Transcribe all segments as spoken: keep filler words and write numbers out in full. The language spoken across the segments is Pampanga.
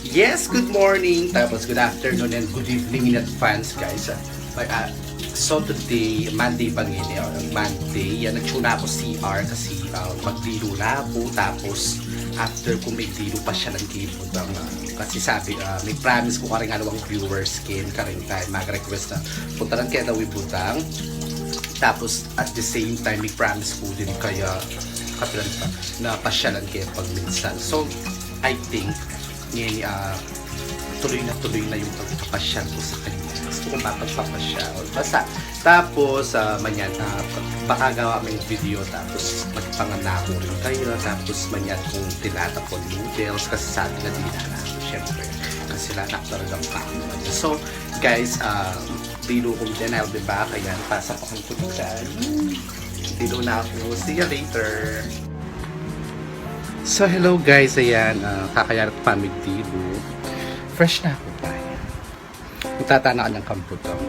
Yes, good morning, tapos good afternoon and good evening in advance, guys. Ah, like, ah, so today, Monday pa ngeni, oh, Monday. Yan, nagtsuna ku C R kasi, ah, magdilu na ku. Tapos, after ku magdilu, pasyalan ke pu budang, ah, kasi sabi, ah, may promise ku karing aliwang viewers ken karing time mag-request na puntalan ke daw i budang. Tapos, at the same time, may promise ku din kaya kapilan pa na pasyalan ke pagminsan. So, I think, ngeni, ah, tuloy na tuloy na yung pagpapasyal ku sa kanya. Gusto ku mapagpapasyal. Basta, tapos, ah, manyan, ah, baka gawa mi video, tapos magpangan na ku rin kayu, tapos manyan kung tinatapon noodles, kasi sabi na di na na, syempre, kasi lanak talagang kain. So, guys, ah, dilu ku din, I'll be back. Ayan, pasapakan ku din. Dilu na ku. See you later. So, hello guys, ayan, ah, kakayarat pa mi dilu. Fresh na ku pa. Magtata na kanyang kamputang.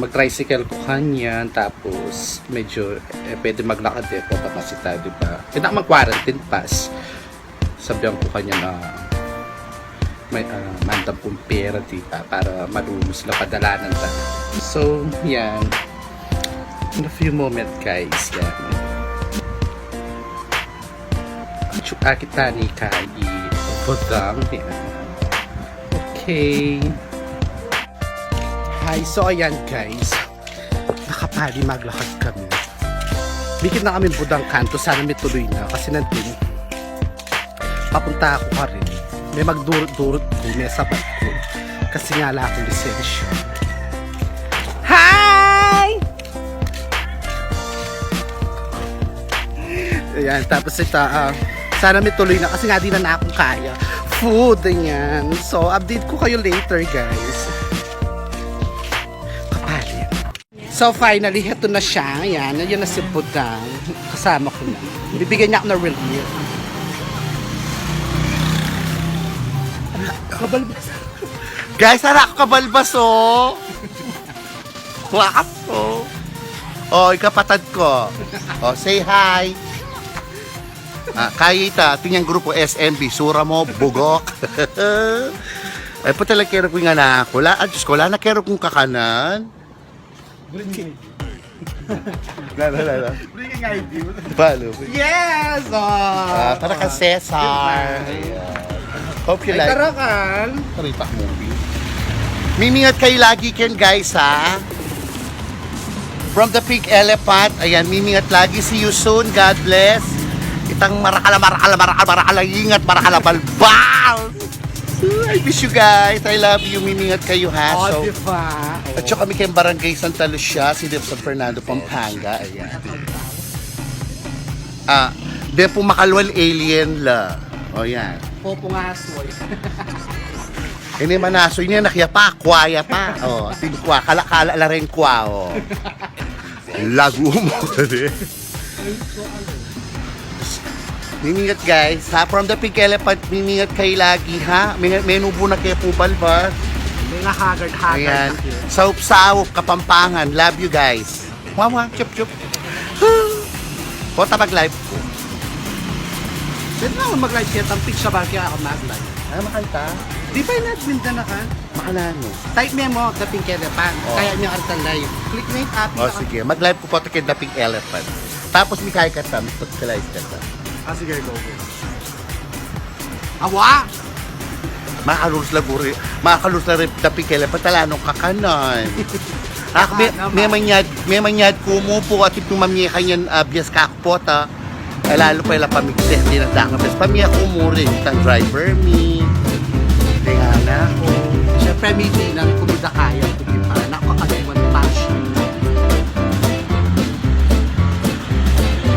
Mag-tricycle ku kanyan, tapos medyo, eh, pwede maglakad eh, pota masita, di ba? Kailangan mag-quarantine pass. Sabihan ku kanya na may, ah, mandam kung pera, di ba? Para malunus la padalanan ta. So, yan. In a few moments, guys. Yan. Atsu, akit tani kay i budang. Yan. Okay. Hi, so ayan, guys. Nakapali maglakad kami. Mikit na kami budang kanto, sana mituloy na. Kasi nandun, papunta ku karin. May magdurut-durut ku, may sabat ku. Kasi nga ala kung lisensya. Hi! Ayan, tapos ita, ah, sana mituloy na kasi nga di na, na ku kaya. Food, ayan. So, update ku kayu later, guys. Kapali. So, finally, heto na siya. Ayan, ayan na si budang. Kasama ku na. Bibigyan niya ku na relief. Kabalbas. Guys, harap ku kabalbas, oh. Wakas, oh. Oh, i kapatad ku. Oh, say hi. Ah, kayi ta, atin yang grupu S M B, sura mu, bugok. Ay, putala, kero ku ing anak ku. La, ah, Diyos ku, la na kero kung kakanan. Bring me. La, la, la, la. Bring me. Follow. Yes! Oh. Ah, para kay Cesar. Goodbye. Ayan. Hope you like. Ay, tarakan. Taripak movie. Mimingat kayu lagi ken, guys, ha? From the Pink Elephant. Ayan, mimingat lagi. See you soon. God bless. Itang marakala, marakala, marakala, marakala, ingat, marakala, balbal. I miss you guys. I love you. Mimingat kayu, ha? Oh, so, di ba? At saka kami kayong Barangay Santa Lucia, City of San Fernando, Pampanga. Ayan. Ah, de pu makalwal alien la. O, yan. Popong asoy. Ini man asoy niya, nakya pa, kwaya pa. O, tin kwa, kala, kala la rin kwa, o. Lagu mu, tadi. Mimingat, guys, ha? From the Pink Elephant, mimingat kayu lagi, ha? May, menubu na kayu pu balbas. May nga haggard-haggard na kayu. Saup-saup, Kapampangan. Love you, guys. Mama, chup, chup. Pota mag-live ku. Pwede na mag-live kaya tampik siya, bakit ako mag-live? Ay, makanta? Di ba in-admin na ka? Makananu? Type me mu, The Pink Elephant. O. Kaya niya karta live. Click na yung app. O, sige. Mag-live ku pota keng The Pink Elephant. Tapos, mikay ka ta, mag-live ka ta. Ah, sige, go, go. Awa! Makalus la guri, makalus la rin The Pink Elephant, ala nung kakanan. Ak, me, me manyad, me manyad ku mu pu, at ipin mamye kanyan, ah, bias ka pota. Eh, lalu pa ila pamigte, di na daka. Pes, pamye ku mu rin, tang driver mi. Di nga na ku. Siyempre, mi di na, kumida kaya, kumida na, kakaliwan pa siya.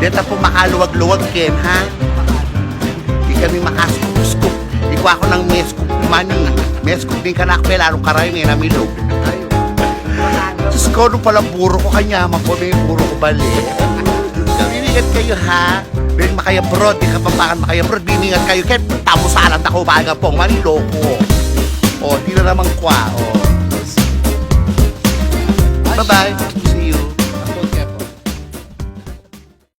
Deta pu makaluwag-luwag ken, ha? Di kami makaskup-skup. Ikwa ku nang meskup mani. Meskup din kanak me, lalu karay me namilog. Diyos ku, nung pala buro ku, kanyaman ku, me buro ku bale. Mimingat kayu, ha? Beng makaya abroad, di Kapampangan makaya abroad, mimingat kayu. Ken, tamusalan ta ku, baga pong maniloko. O, di na naman kwa, o. Bye-bye.